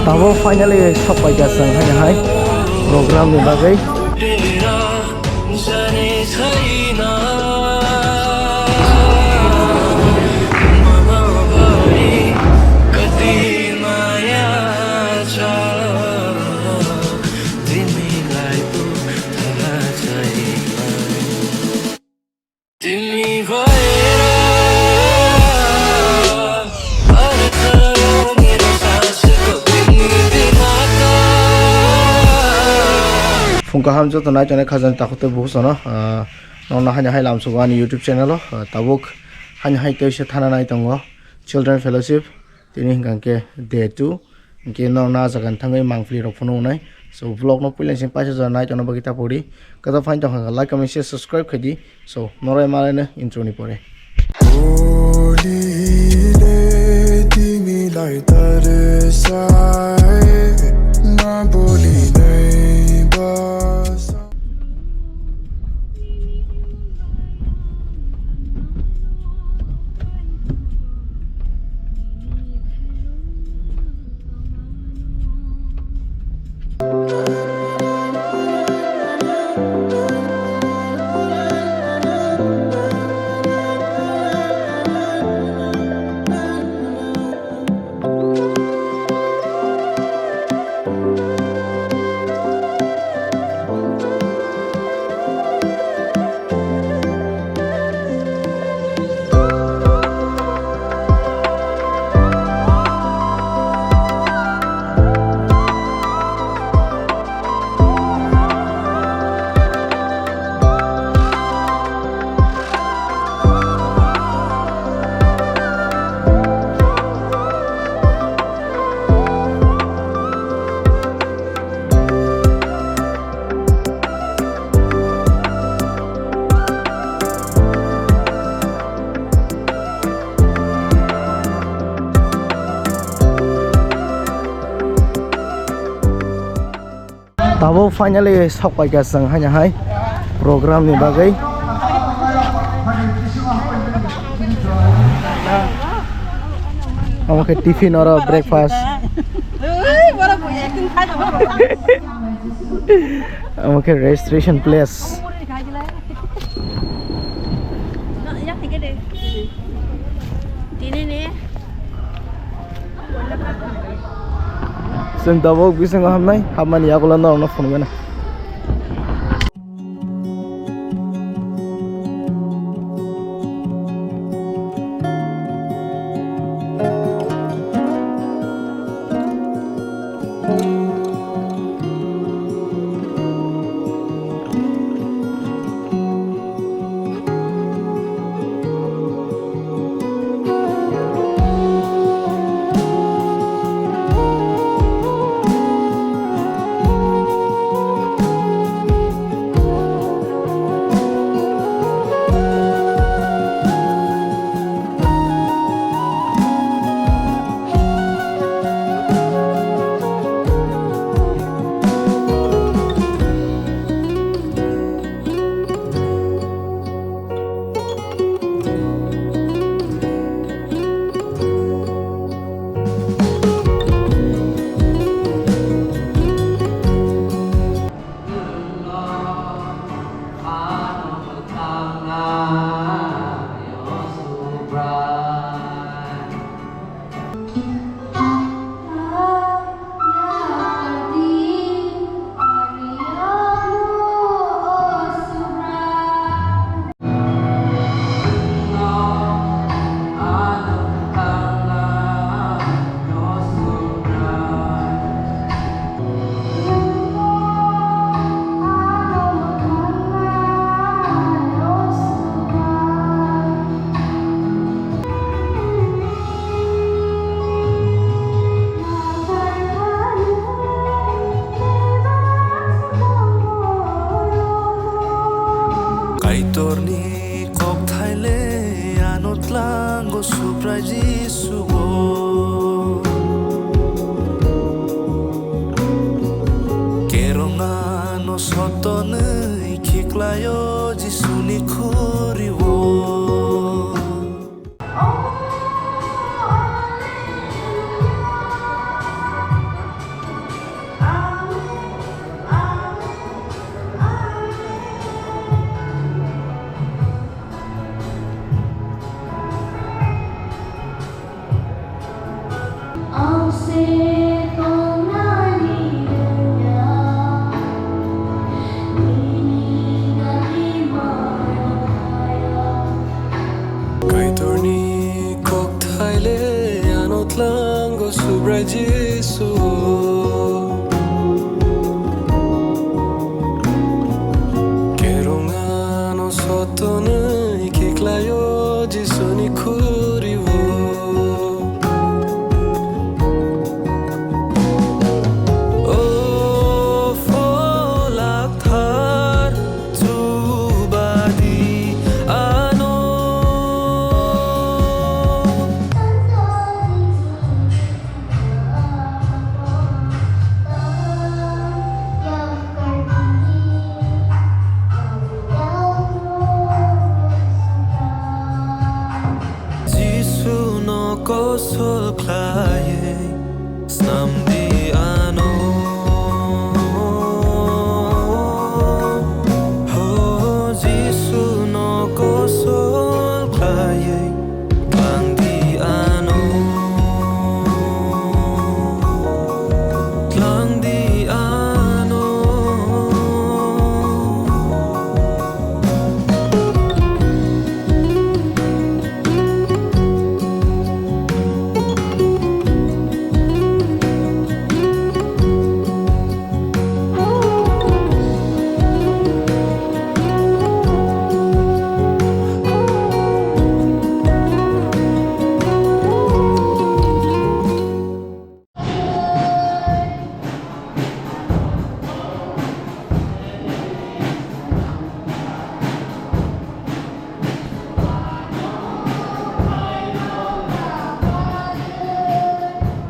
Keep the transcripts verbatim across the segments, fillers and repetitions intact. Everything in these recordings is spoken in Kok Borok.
Tabuk finally sok paikha chwng haino hai program ni bagwi. Phung kaham joto naitongnai khajani takhuk tei bukusono, ah, nokno haino hai lamsogo ani YouTube channel o, ah, tabuk haino hai teisa thana nai tongo Children Fellowship. Tini hwnkha khe day two, hwnkhe norokno ah jaga ni thangwi mangpili rok phano wngnai. So, vlog no puila sing paisa jora nai tongna bagwi ta pori. Kwtal phaino tongkha khe like, comment, share, subscribe khai di. So, norok malaino intro ni pore. Holy le timi lai tar sai, na boli nai basa. Tabuk finally sok paikha chwng haino hai program ni bagwi. Omo khe tiffin oro breakfast. Omo khe registration place. Chwng tabuk bisingo hamnai, hapmani yagulo norokno phunukgana. Kaitorni kokthai le ano tlango Subrai Jisugo. Kerong ano sotonwi khiklaio Jisuni khuriwo. Jisu, kerong ano sotonwi kiklaio Jisuni khuriwo. O pholak thar chubadi ano. Jisu no kosol khlaiwi snamdi ano. Ho Jisu no kosol khlaiwi twlangdi ano. Twlangdi ano.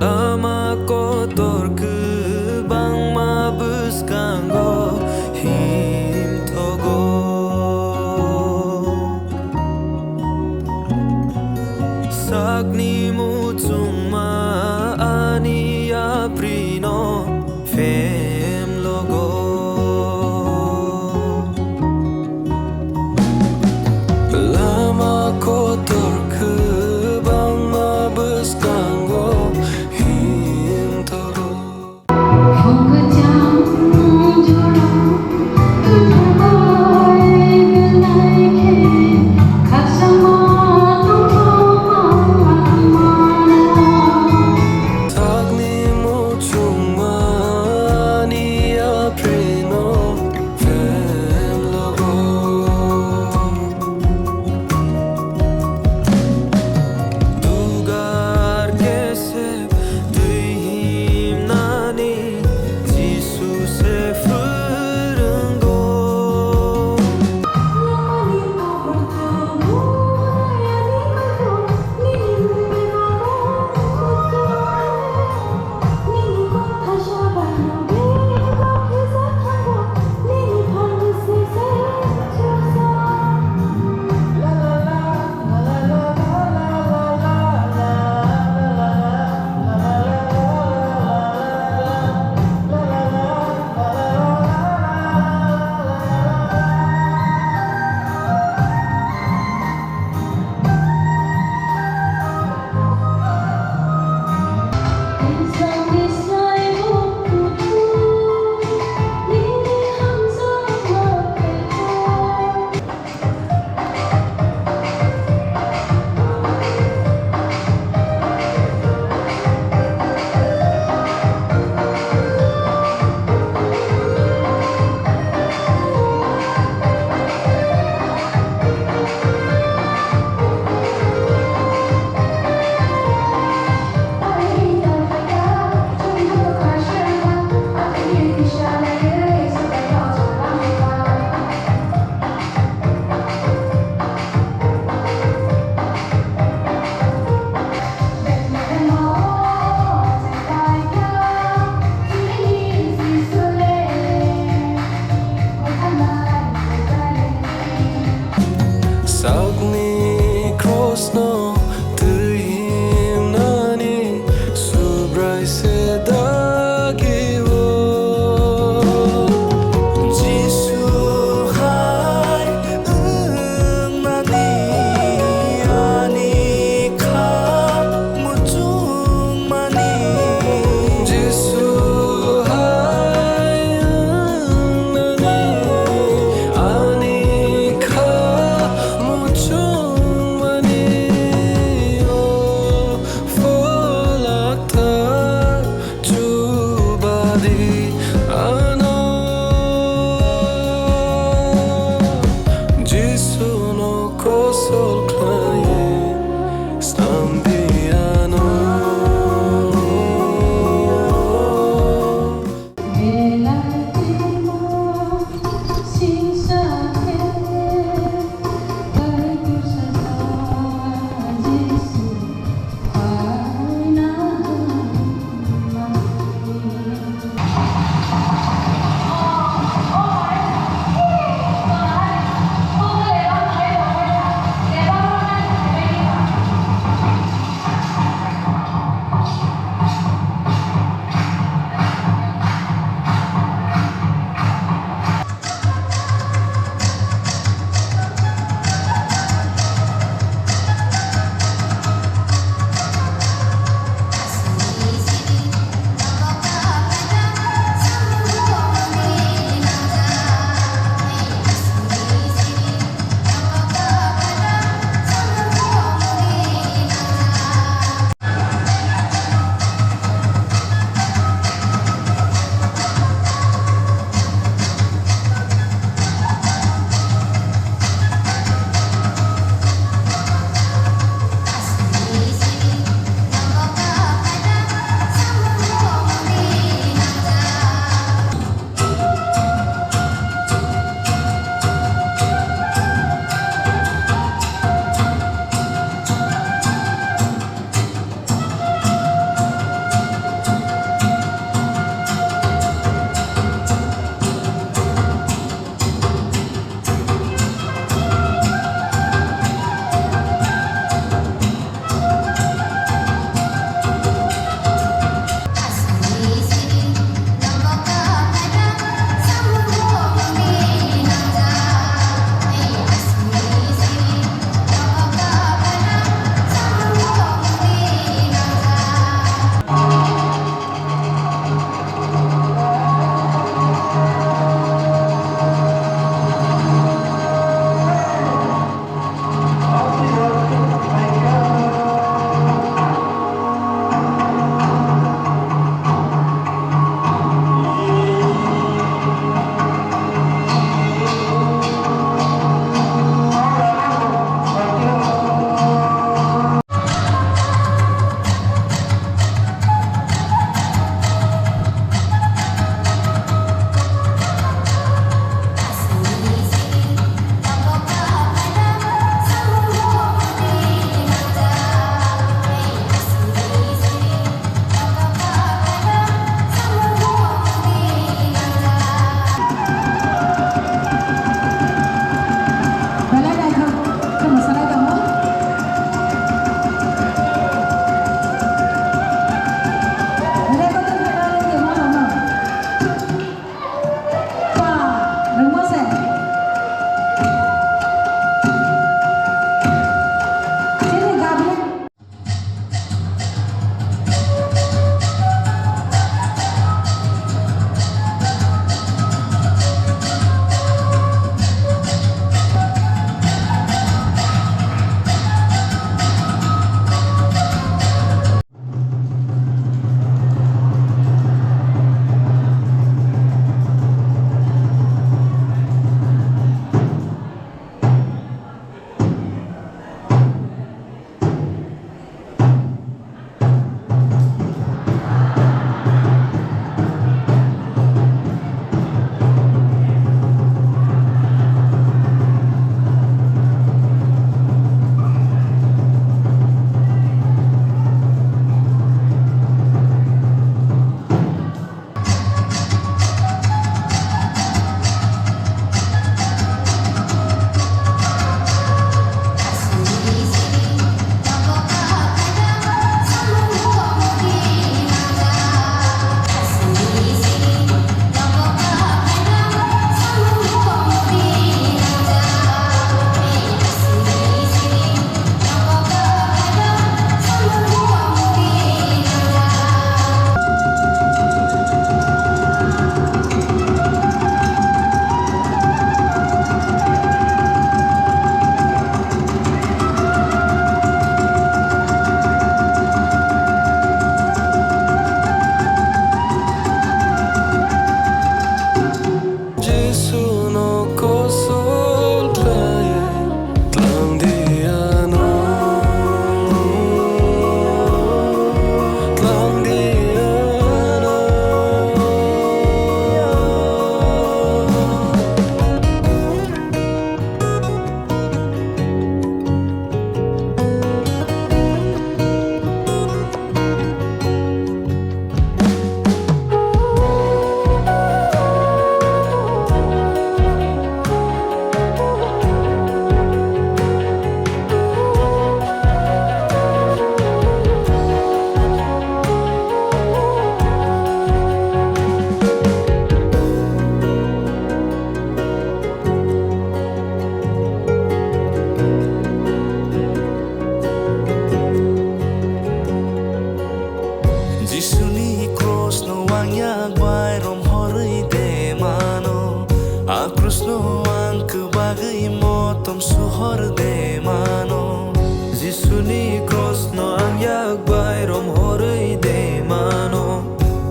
Lama kotor kwbangma bwskango himthogo. Sakni muchungma ani yaprino phemlogo. Lama kotor kwbangma bwskango himthogo. Sakni muchung Ano Jisuno kosol khlai slamdi ano. Yak bai romhorwi de mano, a krusno ang kwbagwi motom suhor de mano. Jisuni krusno ang yak bai romhorwi de mano,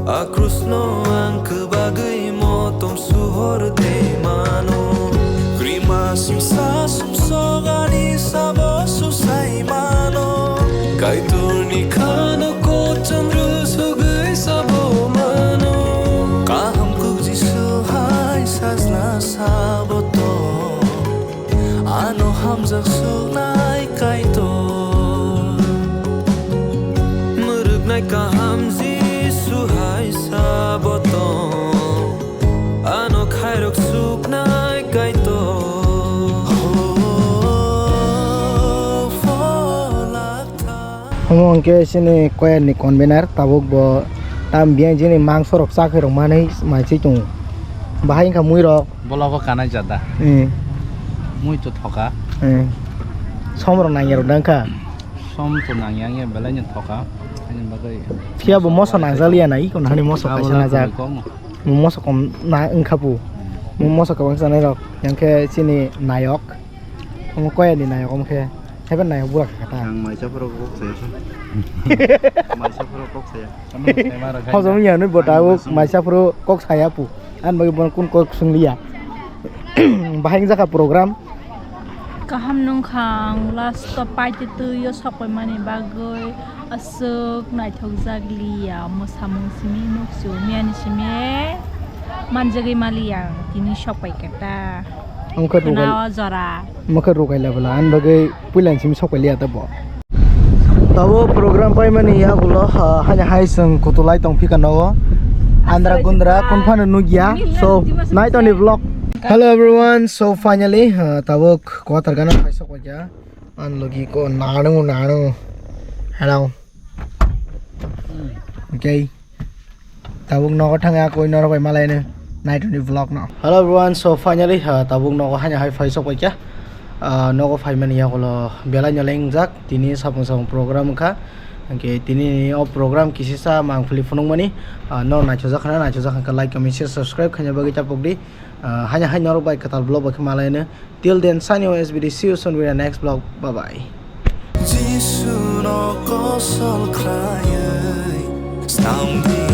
a krusno ang kwbagwi motom suhor de mano. Krima simsa sumsok ani sabo susai mano, Kaitorni khano kochom rusugwi sabo mano. Kaham kuk Jisu hai sajla sabo to, ano hamjak suknai Kaitor. Mwrwknai kaham Jisu hai sabo to, ano khairok suknai Kaitor. Omo hwnkhe chini choir ni convener, tabuk bo tam biyang chini mangso rok chakhe rok manwi mai se tongo. Bahai wngkha mui rok. Bola bo kanai jada. Eh. Mui to thoka. Eh. Som rok nangya rok dang kha. Som to nangya wngya belai no thoka. Ani bagwi. Phiya bo moso nangjaliya na, iko nahani moso kaisa najak. Mo moso kom na wngkha pu. Mo moso kwbang chanai rok. Yang khe chini nayok. Omo choir ni nayok omo khe. Haiba nayok bura kha ta. Ang maisa phoro kok saya. Maisa phoro kok saya. Hojom ya nui bota o maisa phoro kok saya pu. An bagwi bono kun kok sung liya. Bahai wngjakha program. Kaham nungkha ang last o paite twi o sok paimani bagwi aswk naithokjak liya. Mwsamung simi nuksu miyani simi manjagwi maliya ang tini sok paikha ta. Wngkha Khuna o jora. Mwkha rukai labwla, ani bagwi puila simi sok pailiya ta bo. Tabuk program paimani yagulo, ha, haino hai chwng kutulai tongphika nogo. Andra gundra kunphano nukya. So, nai tongni vlog. Hello everyone, so finally, ha, tabuk kwthar gana hai sok paikha. An logi ko nanu nanu. Hello. Okay. Tabuk nogo thangya koi norok bai malaino nai tongni vlog no. Hello everyone, so finally, ha, tabuk nogo haino hai phai sok paikha. Ah, nogo phaimani yagulo belai no lengjak tini sapung sapung program wngkha. Hwnkhe tini o program kisisa mangpili phunukmani, ah, no naithokjak khana, naithokjak kha like, comment, share, subscribe khaina bagwi chapokdi. Ah, haino hai norok bai kwtal vlog bai khe malaino. Till then, signing off S B D. See you soon with the next vlog. Bye bye. Jisuno kosol khlaiwi, snamdi